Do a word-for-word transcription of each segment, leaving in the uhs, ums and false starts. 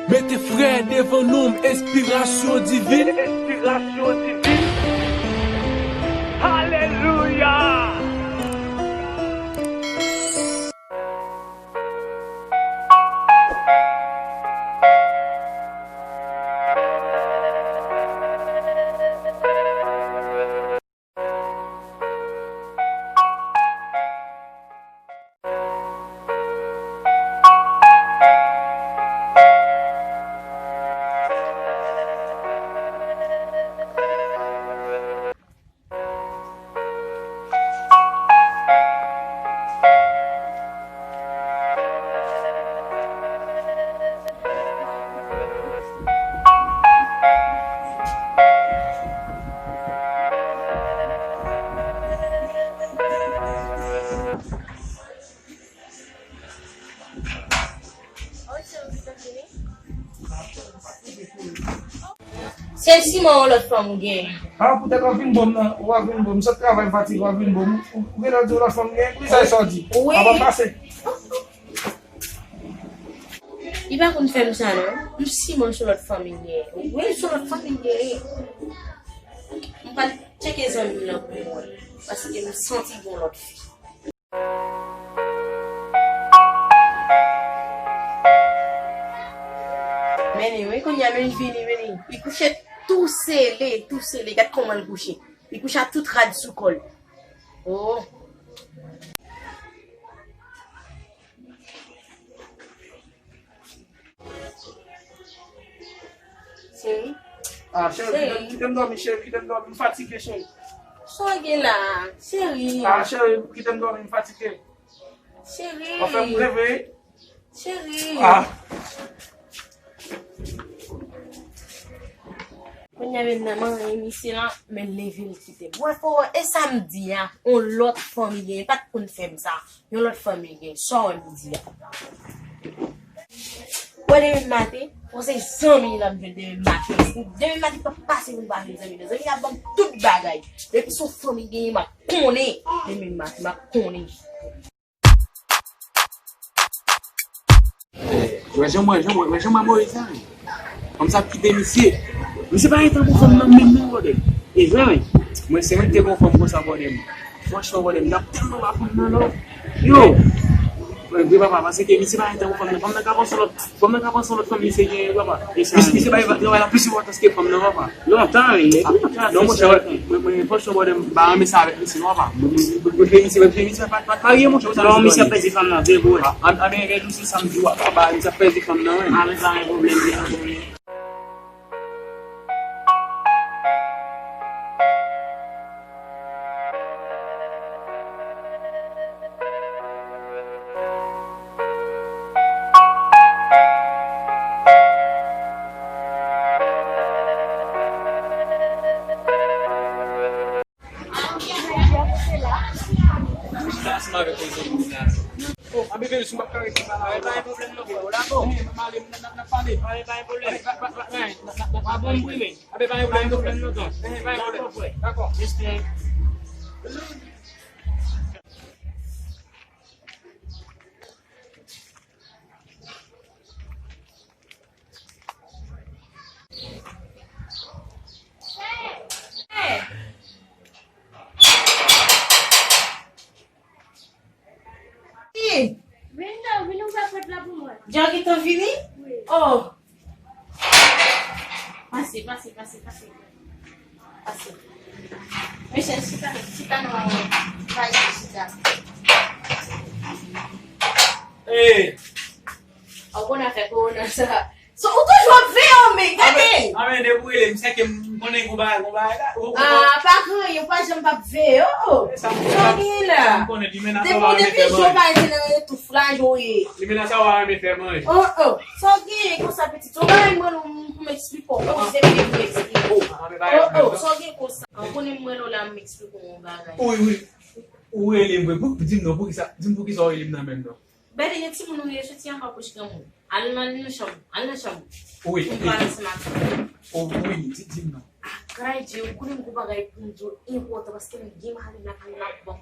Mete frè devan non m, enspirasyon divin. Enspirasyon divin. Alelouya! Se siman yon lòt fanm ou gen. A, poutèt w ap vin ban m nan, w ap vin ban m, sot travay fatige, w ap vin ban m. Ou, ou genlè di yon lòt fanm gen, poukisa sa w di? Wi. Aba pase. Li pa konn fè m sa non. M siman se yon lòt fanm li gen. Wi, se yon lòt fanm li gen. M pral tcheke zanmi l lan pou mwen. Paske m santi gen yon lòt fi. Men li, wi, kounye a, men li vini, men li. Li kouche tou sele, tou sele. Gad kòman l kouche. Li kouche ak tout rad sou kò l. Oh. Cheri. Ah, cheri, kite m, kite m dòmi, cheri, kite m dòmi, m fatige, cheri. Sa w gen la, cheri? Ah, cheri, kite m dòmi, m fatige. Cheri. W ap fè m reve. Cheri. Ah. Kounye a menm nan manyen misye la, men leve l kite m. Wè fò, e sa m di a, on lòt fanm li gen, li pa t konn fè m sa. Yon lòt fanm li gen, sa w wè m di a. Wè demen maten, fò se zanmi l ap jwenn demen maten. Demen maten p ap pase pou m pa jwenn zanmi nan. Zanmi l ap ban m tout bagay. Depi se yon fanm li genyen, m ap konnen. Demen maten, m ap konnen. Wè jan mwen, jan mwen, wè jan mwen Moyiz la, wi. Fanm sa ap kite misye. Misye pa gen tan pou fanm nan menm non, brother. E vre, wi. Mwen, se mwen ki te gon fanm konsa, brother. Franchman, brother, m t ap tèlman ba fanm nan love. Yo! Mwen, vre papa, paske misye pa gen tan pou fanm nan. Fanm nan ka panse lòt, fanm nan ka panse lòt fanm misye genyen, papa. Plis misye bay travay la plis enpòtans ke fanm nan, papa. Lontan, wi. Depi lontan. Non, monchè, mwen, mwen, franchman, brother, m pa renmen sa avèk misye, non, papa. Mwen, mwen, mwen, mwen, misye, mwen, misye pa, pa, pa marye, monchè, sa. Non, misye ap pèdi fanm nan, vre, vre. An, an, an, men, misye sa m di w, papa, misye ap pèdi fanm nan, wi. Ah, men pa gen pwoblèm, pa gen pwoblèm. Ansanm avèk yon zanmi la. Oh, a bebe, si m p ap ka rete pa la. Pa gen pwoblèm non, frè. Ou la, bon? Wi, m ale, n ap, n ap pale. Pa gen pwoblèm. Pa, pa, pa, pa, n ap, n ap, n ap, pa bon, m prime. A bebe, pa gen pwoblèm non, frè. Pa gen pwoblèm. Dakò. Respè. Vin non, vin ouvè pòt la pou mwen. Jan gentan vini? Wi. Oh. Pase, pase, pase, pase. Pase. Mesye, chita, chita nan kay la, chita. Hey! Ou konn afè kowona sa. So, ou toujou ap veye w, men gade! Amen, amen, depi w rele m, se ke m konnen gon bagay, gon bagay la. Ah, pa gen anyen, ou pa janm p ap veye w. Sa w gen la? Depi w depi jou pa rete nan retouf la, jou ye. Limena sa w a renmen fè manje. Oh, oh. Sa w gen konsa pitit? Yon bagay mwen ou pou m eksplike w. Ou se vle pou m eksplike w. Oh, oh, sa w gen konsa? Ou konnen mwen la, m eksplike w yon bagay. Wi, wi. Ou rele m vre. Pou, di m non, poukisa? Di m poukisa w rele m nan menm non. Bède, gen timoun ou ye soti anba pòch granmoun. Al nan, al nan chanm, al nan chanm. Wi. Pou m pale ansanm ak ou. Oh, wi, di, di m non. Ah, Kraydye, ou konnen m gon bagay pou m di w enpòtan paske m gen mari m lakay la, bon.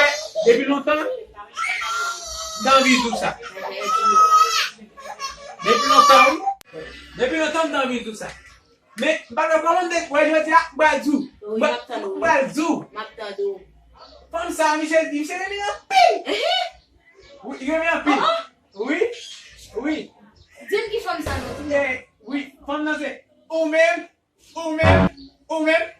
wè, depi lontan, m t anvi di w sa. Depi lontan, wi. Depi lontan, m t anvi di w sa. Men, m pa t wè kòman m te wè jodi a, m pral di w. Wi, m ap tann ou. M pral di w. M ap tann ou. Fanm sa, misye, misye renmen anpil. Wi, li renmen anpil. Wi, wi. Di m ki fanm sa non, di m. Eh, wi, fanm nan se ou menm, ou menm, ou menm.